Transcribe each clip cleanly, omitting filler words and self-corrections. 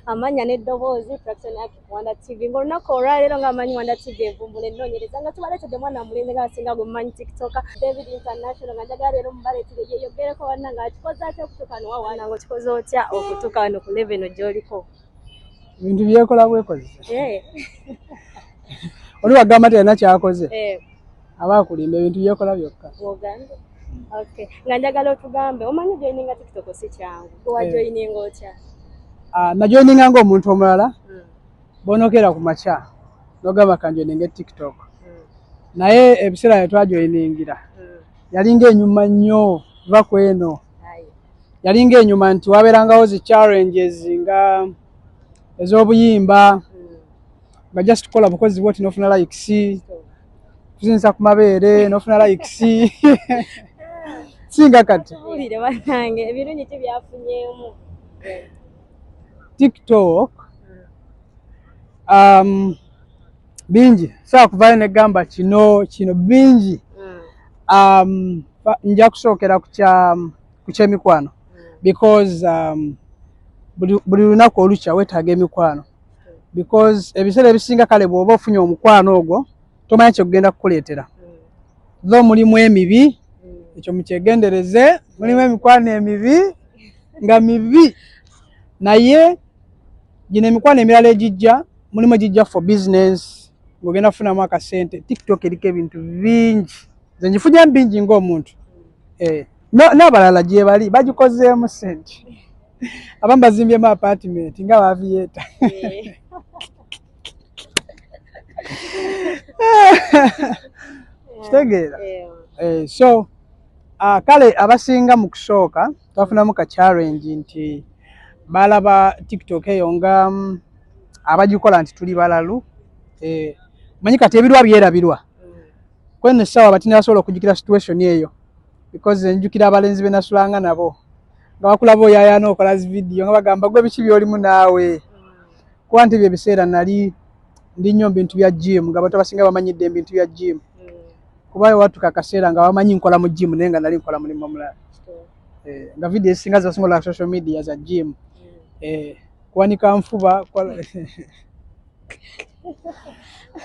Amanya n'eddoboozi Fraction Aki ku Wanda TV. Ng'olunaku olwaleero ng'amanyi Wanda TV evumbula ennoonyereza nga tubaleetedde mwana mulenzi nga asinga gwe mumanyi TikToker David International, nga njagala leero mubaleetire yeeyogereko banna ng'akikoze atya okutuuka wano wawa nga okikoze otya okutuuka wano ku level eno gy'oliko. Ebintu byekola bwekoze. Oli wagamba nti alina kyakoze. Aba akulimba, ebintu byekola byokka. Bw'ogambye. Okay. Nga njagala otugambe, omanyi joininga TikTok si kyangu. Gwe wajoininga otya? Ah, najoininga ng'omuntu omulala bonokera ku makya nogamba kanjoininge TikTok. Naye ebiseera bye twajoiningira yalinga enyuma nnyo va ku eno. Yalinga enyuma nti wabeerangawo zi challenges nga ez'obuyimba nga just kukola bukozi bwoti n'ofuna likes, kuzinza ku mabeere n'ofuna likes, singa kati. Tubuulire bannange ebirungi ki byafunyeemu? TikTok bingi, sobola kuvayo negamba kino kino bingi. Nja kusookera ku kyemikwano because buli lunaku olukya weetaaga emikwano, because ebiseera ebisinga kale bw'oba ofunye omukwano ogwo tomanya kyekugenda kukuleetera. Though mulimu emibi, ekyo mukyegendereze, mulimu emikwano emibi nga mibi, naye gino emikwano emirala egijja mulimu egijja for business ng'ogenda kufunamu akasente. TikTok eriko ebintu bingi, nze ngifunyemu bingi ng'omuntu, n'abalala gye bali bagikozeemu ssente, abamu bazimbyemu apartment nga ba Aviator. Kitegeera? So kale abasinga mu kusooka twafunamu ka challenge nti balaba TikTok eyo nga abagikola nti tuli balalu. Manyi kati ebirwa byerabirwa kweno essaawa batinasobola okujjukira situation eyo, because njukira abalenzi be nasulanga nabo nga bakulaba oyayaana okola zi video nga bagamba, "Gwe biki byolimu naawe?" Kuba nti ebyo ebiseera nali ndi nnyo mu bintu bya gym, nga abantu abasinga bamanyidde ebintu bya gym, kuba watuuka akaseera nga bamanyi nkola mu gym, naye nga nali nkola mulimu omulala. Nga video ezisinga zebasinga olaba social media za gym, kuwanika nfuba,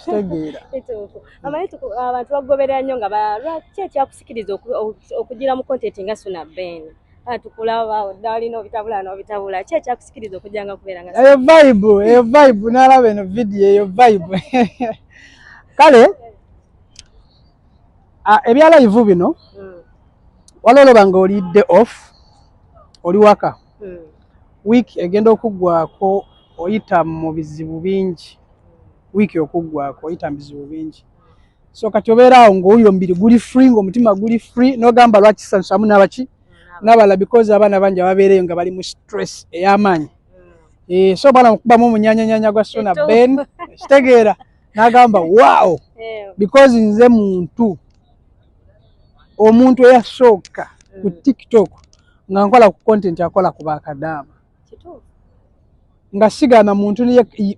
kitegeera? Kituufu. Amanyi abantu bagoberera nnyo nga lwaki ekyakusikiriza okugira mu content nga Suna Ben? Tukulaba odda n'obitabula n'obitabula, ki ekyakusikiriza okujja nga kubeera nga Eyo vibe, eyo vibe, n'alaba eno video eyo vibe. Kale ebya live bino, waliwo olaba nga olidde off, oli waka, wiiki egenda okuggwako oyita mu bizibu bingi, wiiki okuggwako oyita mu bizibu bingi. So kati obeera awo ng'owulira omubiri guli free, ng'omutima guli free, n'ogamba lwaki sanusamu n'abaki n'abalala, because abaana bangi ababeereyo nga bali mu stress ey'amaanyi. So bwana mukubamu omunyanyanyanya gwa Suna Ben, kitegeera, n'agamba, "Wow," because nze muntu omuntu eyasooka ku TikTok nga nkola ku content akola ku bakadaama, nga sigaana muntu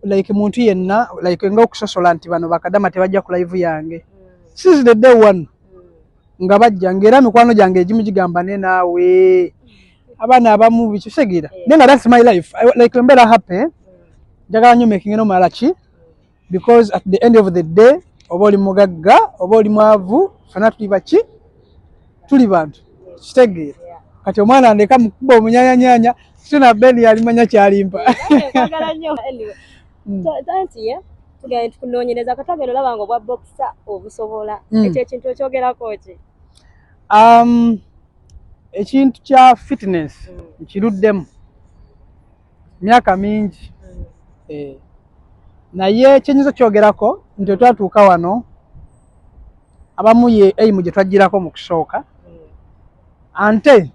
like muntu yenna, like nga okusosola nti bano bakadama tebajja ku live yange. Since the day one nga bajja, ngaera mikwano gyange egimu gigamba, "Ne naawe abaana abamu bikitegeera," naye nga that's my life. Like mbeera happy, njagala nnyo making nomulala ki, because at the end of the day oba oli mugagga oba oli mwavu, fena tuli baki, tuli bantu, kitegeera? Kati omwana ndeka mukuba omunyanyanyanya, Suna Ben yalimanya kyalimpa. Kwagala nnyo. Anyway, anti ye tugenda tukunoonyereza katagenda olaba nga obwa boxer obusobola. Ekyo ekintu okyogerako ki? Ekintu kya fitness nkiruddemu myaka mingi, naye kyenyinza okyogerako nti otwatuuka wano abamu ye aim gye twagirako mu kusooka. Ante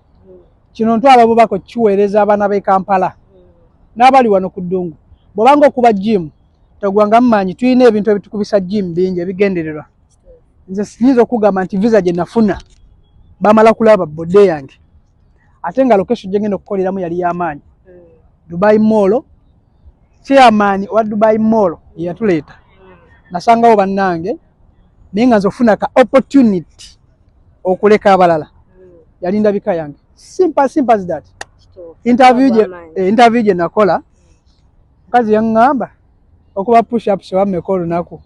kino ntwala obubaka okukiweereza abaana b'e Kampala n'abali wano ku ddungu. Bw'obanga okuba gym togwangamu maanyi, tulina ebintu ebitukubisa gym bingi ebigendererwa. Nze nyinza okugamba nti visa gye nafuna bamala kulaba body yange, ate nga location gye ngenda okukoleramu yali y'amaanyi, Dubai Mall. Chairman wa Dubai Mall yeyatuleeta, nasangawo bannange, naye nga nze okufuna ka opportunity okuleka abalala yali ndabika yange. Simple, simple as that. Interview gye nakola. Mukazi yaŋŋamba okuba push ups wameka olunaku,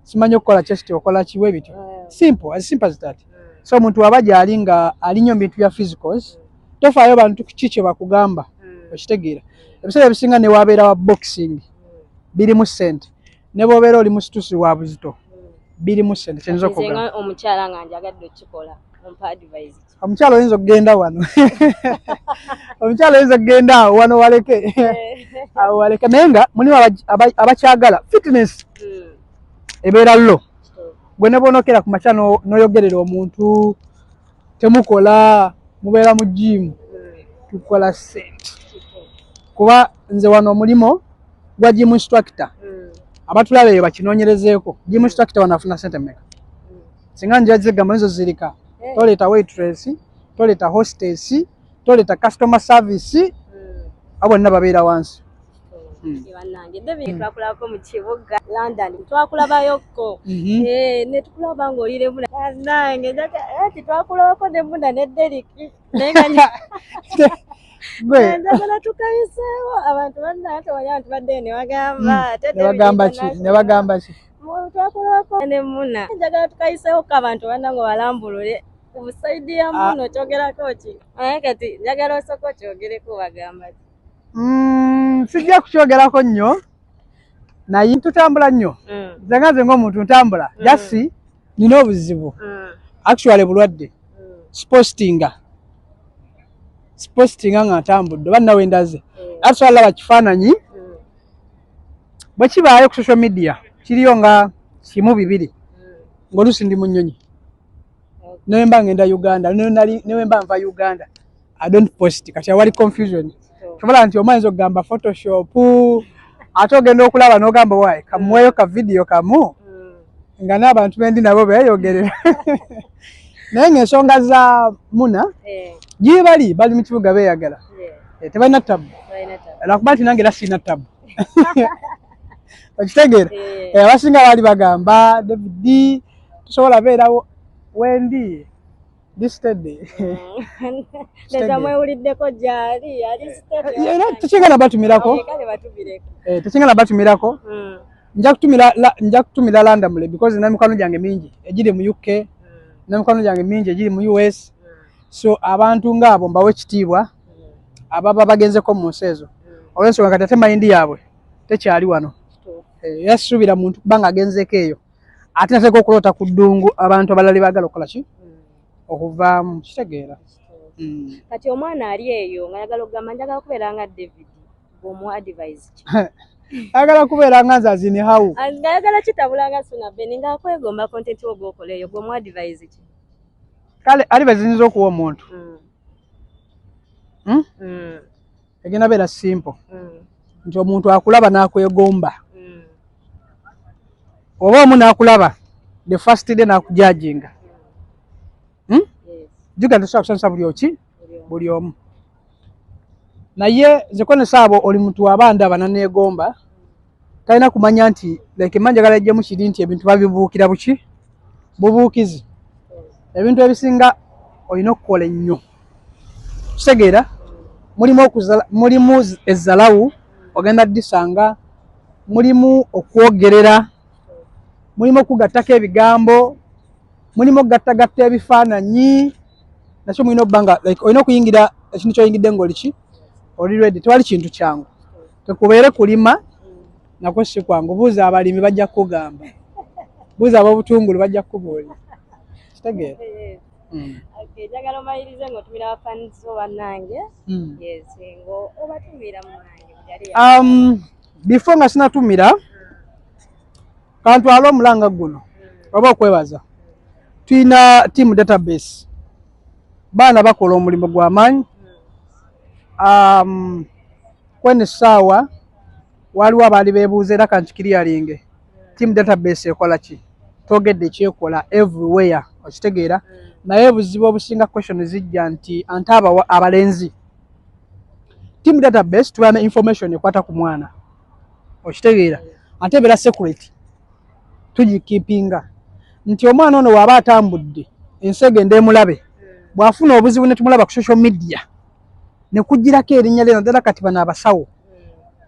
simanyi okukola chest, okola kiwe bityo, simple as simple as that. So omuntu waba gyali nga ali nnyo mu bintu bya physicals, tofaayo bantu ki kye bakugamba. Okitegeera? Ebiseera ebisinga ne wabeera wa boxing, birimu ssente, ne bw'obeera oli musitusi wa buzito, birimu ssente. Kyenza Nze okugamba, nga omukyala nga njagadde okukikola, ompa advice ki? Omukyala oyinza okugenda wano, omukyala oyinza okugenda awo wano waleke, awo waleke, naye nga mulimu abakyagala fitness. Ebeera lo gwe ne bw'onookera ku makya n'oyogerera omuntu, temukola, mubeera mu gym. Tukola ssente kuba nze wano omulimo gwa gym instructor, abatulaba eyo bakinoonyerezeeko, gym instructor wano afuna ssente mmeka? Singa nja zigamba nizo zirika. Toleeta waitress, toleeta hostess, toleeta customer service, abo bonna babeera wansi. Bannange, David, twakulabako mu kibuga London, twakulabayokko. Ne tukulaba ng'oli ne Muna. Bannange, ati twakulabako ne Muna ne Derrick, naye nga Gwe njagala tukayiseewo abantu bannange, temanyi abantu baddeyo ne bagamba ate Ne bagamba ki? David Ne bagamba ki? Twakulabako ne Muna, njagala tukayiseewo ko abantu bannange balambulule ku side ya Muna. Okyogerako ki? Naye kati njagala osooka okyogereko, bagamba ki? Sijja kukyogerako nnyo, naye tutambula nnyo. Nze nga nze ng'omuntu ntambula, just nina obuzibu, actually bulwadde. Sipostinga nga ntambudde oba nawe ndaze. Ate laba kifaananyi bwe kibaayo ku social media, kiriyo nga kimu bibiri, ng'oluusi ndi mu nnyonyi, newe mba ngenda Uganda, newe mba nva Uganda, I don't post. Kati awali confusion, tobola nti omayinza okugamba Photoshop, ate ogenda okulaba n'ogamba waayi kamuweeyo ka video kamu nga n'abantu bendi nabo beeyogerera. Naye ng'ensonga za Muna gibali bali mu kibuga beeyagala. Tebalina tabu, lwakuba nti nange era sirina tabu, okitegeera? Abasinga baali bagamba David tusobola beerawo wendi ndi steady. Neza mwewuliddeko gyali ali steady. Era tekingana batumirako. Kale batumireko. Tekingana batumirako. Nja kutumira randomly because nina mikwano gyange mingi egiri mu UK, nina mikwano gyange mingi egiri mu US. So abantu ngaabo mbawe ekitiibwa, ababa bagenzeko mu nsi ezo, olw'ensonga kati ate mind yaabwe tekyali wano. Era sisuubira muntu kubanga agenzeeko eyo ate nateeka okuloota ku ddungu abantu abalala baagala okukola ki okuvaamu, kitegeera? Kati omwana ali eyo nga ayagala okugamba njagala kubeera nga David, bw'omuwa advice ki? Ayagala kubeera nga nze azinihawu? Ng'ayagala kitabula nga Suna Ben, ng'akwegomba content wo gw'okola eyo, bw'omuwa advice ki? Kale ali beziyinza okuwa omuntu, Egenda beera simple, nti omuntu akulaba n'akwegomba, oba omu n'akulaba the first day n'akujajinga, Yes. Jjukira tosobola kusanyusa buli oki Buli omu. Buli omu, naye nze konesa abo oli muntu aba ndaba naneegomba, talina kumanya nti like mba njagala ejjemu kiri nti ebintu babibuukira buki bubuukizi. Ebintu ebisinga olina okukola ennyo, kitegeera? Mulimu mulimu ezzalawu ogenda ddisanga, mulimu okwogerera, mulimu okugattako ebigambo, mulimu okugattagatta ebifaananyi. Nakyo mulina okuba nga like olina okuyingira ekintu kyoyingidde ng'oli ki, oli ready. Tewali kintu kyangu, tekubeere kulima nakwo si kwangu. Buuza abalimi bajja kukugamba, buuza ab'obutungulu bajja kukubuulira, kitegeera? Yes. Okay, njagala omalirize ng'otumira abafans bo bannange. Yes, ng'obatumira munnange buli ali. Before nga sinatumira, kantwale omulanga guno oba okwebaza. Tulina team database, baana bakola omulimu gw'amaanyi. Kwene essaawa waliwo abaali beebuuza, era kankikiriyalinge, team database ekola ki? Twogedde kyekola everywhere, okitegeera? Naye obuzibu obusinga question zijja nti ante abalenzi, team database tubeera ne information ekwata ku mwana, okitegeera? Ate ebeera security, tugikeepinga nti omwana ono waaba atambudde ensi egenda emulabe, bw'afuna obuzibu ne tumulaba ku social media ne kugirako erinnya lye, naddala kati bano abasawo.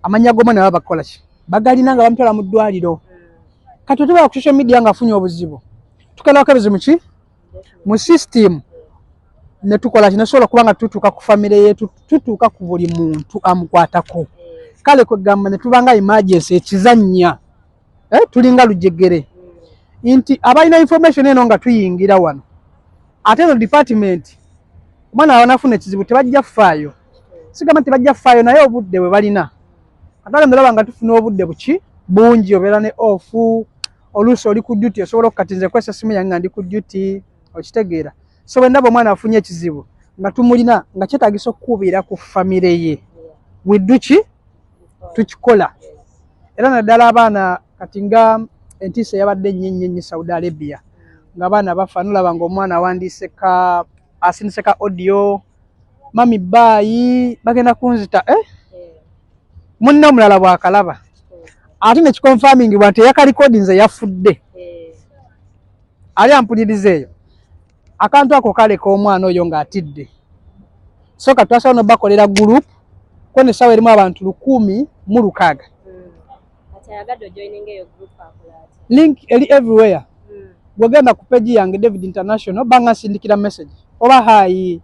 Amannya g'omwana baba bakola ki, bagalina nga bamutwala mu ddwaliro. Kati otubeera ku social media ng'afunye obuzibu, tukalako ebizibu ki mu system, ne tukola ki, nesobola okuba nga tutuuka ku famire yetu, tutuuka ku buli muntu amukwatako. Kale kwegamba ne tubanga emergency ekizannya, tulinga lujegere nti abalina information eno nga tuyingira wano, ate eno department omwana abanafuna ekizibu tebajja faayo. Sigamba nti tebajja faayo, naye obudde bwe balina. Atwale ndaba nga tufuna obudde buki bungi, obeera ne off, oluusi oli ku duty, osobola okukati nze kwesa essimu yange nga ndi ku duty, okitegeera? So bwe ndaba omwana afunye ekizibu nga tumulina nga kyetaagisa okukuubira ku famire ye, widduki tukikola. Era naddala abaana kati nga entiisa eyabadde ennyo ennyo ennyo Saudi Arabia, ng'abaana bafa, nolaba ng'omwana awandiise ka asindise ka audio, "Mummy, bye, bagenda kunzita," eh? Munne omulala bw'akalaba ate nekiconfirmingibwa nti eyakarecordinze yafudde, ali ampuliriza eyo akantu ako kaleka omwana oyo ng'atidde. So kati twasobola nobakolera group kweno essaawa erimu abantu 1,060. Kati ayagadde ojoininga eyo group akola ati? Link eri everywhere. Bwogenda ku page yange David International, banga nsindikira message oba hi,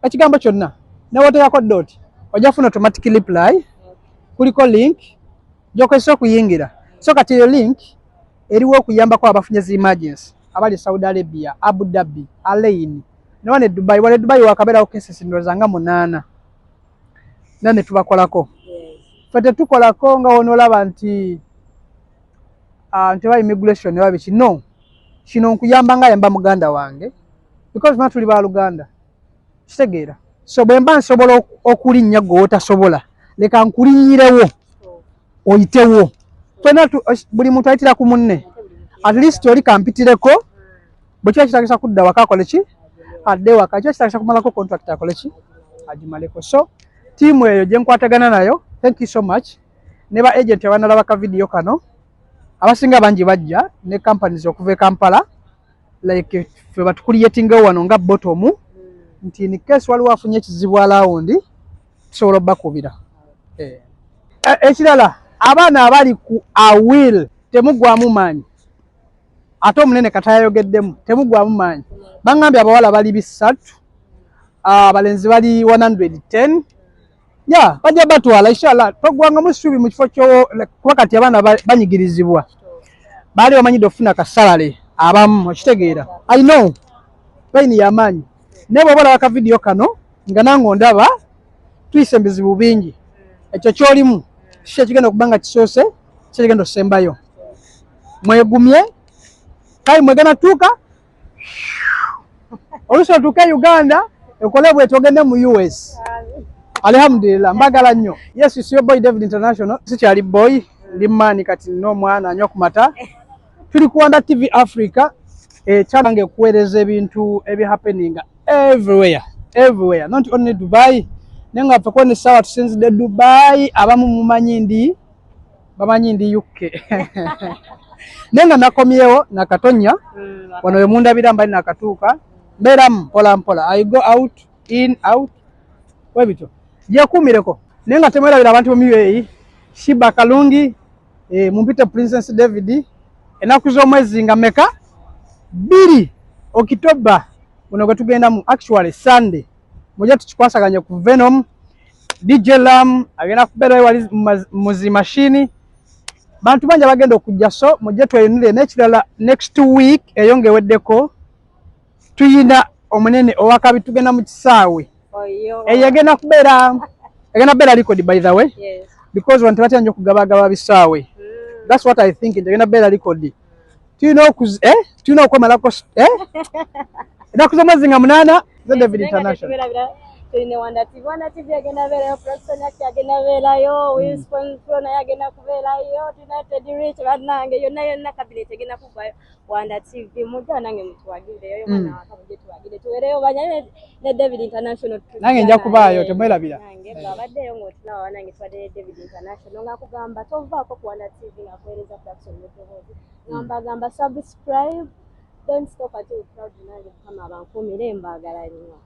ekigambo kyonna newoteekako dot, ojja funa automatic reply. Kuliko link gyokozesa okuyingira. So kati eyo link eriwo okuyambako abafunye zi emergency abali Saudi Arabia, Abu Dhabi, Al Ain ne wane Dubai. Wane Dubai wakabeerawo cases ndowooza nga 8 na ne tubakolako. Ffe tetukolako nga wonoolaba nti nti oba immigration oba biki. No, kino nkuyamba nga yamba muganda wange because na tuli baluganda, kitegeera? So bwe mba nsobola okulinnya gwe wotasobola, leka nkulinnyirewo oyitewo. Ffenna buli muntu ayitira ku munne. At least oli kampitireko, bwe kiba kitagisa kudda waka akole ki, adde waka, kiba kitagisa kumalako contract akole ki, agimaleko. So tiimu eyo gye nkwatagana nayo, thank you so much. Ne ba agent abanalaba ka video kano, abasinga bangi bajja ne companies okuva e Kampala, like ffe batucreatingawo wano nga bottom nti in case waliwo afunye ekizibu around, tusobola obbakubira. Eh. Ekirala, abaana abali ku awil, temugwamu maanyi. Ate omunene katayayogeddemu, temugwamu maanyi. Baŋŋambye abawala bali 300, abalenzi bali 110 ya bajja batwala inshallah. Togwangamu ssuubi mu kifo kyo, kuba kati abaana banyigirizibwa, baali bamanyidde okufuna kasalale abamu, okitegeera? I know pain y'amaanyi, naye bw'oba olaba ka video kano nga nange ondaba, tuyise ebizibu bingi. Ekyo kyolimu kiki ekigenda okuba nga kisoose, ki ekigenda okusembayo. Mwegumye, kale mwegenda tuuka oluusi otuuke e Uganda ekole bweti ogende mu US. Alhamdulillah, mbagala nnyo. Yes, it's your boy David International. Sikyali boy, ndi maani kati, nina omwana anywa ku mata. Tuli ku Wanda TV Africa, ekyange ekuweereza ebintu ebihappeninga everywhere, everywhere, not only Dubai. Naye nga ffe kwona essaawa tusinzidde Dubai, abamu mumanyi ndi, bamanyi ndi UK, naye nga nakomyewo nakatonya wano we mundabira mbali nakatuuka, mbeeramu mpola mpola. I go out, in, out, webityo gyekuumireko. Naye nga temwerabira abantu bomu UAE, Shiba Kalungi, mumpite Princess David. Ennaku z'omwezi nga meka? 2 Okitoba guno gwe tugendamu, actually Sunday, mujja tukikwasaganye ku Venom. DJ Lam agenda kubeerayo wali muzi mashini, bantu bangi abagenda okujja, so mujje tweyunire. N'ekirala, next week eyo ng'eweddeko, tuyina omunene owakabi, tugenda mu kisaawe. Eyo egenda kubeera record, by the way, because wantu tebatya nnyo okugabagaba bisaawe. That's what I think, nti egenda kubeera record. Tulina tulina okwemalako ennaku z'omwezi nga 8 ze David International. Tulina Wanda TV, Wanda TV agenda beerayo, Production Act agenda beerayo, Wilson Pro naye agenda kubeerayo, tulina Teddy Rich, bannange yonna yonna cabinet egenda kuvayo Wanda TV. Mujja nange mutuwagireyo mwana waka, mujje tuwagire, tuwereyo banya ne David International. Nange nja kubaayo, temwerabira. Nange bw'abaddeyo ng'otulaba banange, tubadde ne David International ng'akugamba tovaako ku Wanda TV ng'akuweereza production n'eddoboozi, ngamba gamba subscribe, don't stop until proud. Nange Mukama abankuumire, mbaagala nnyo.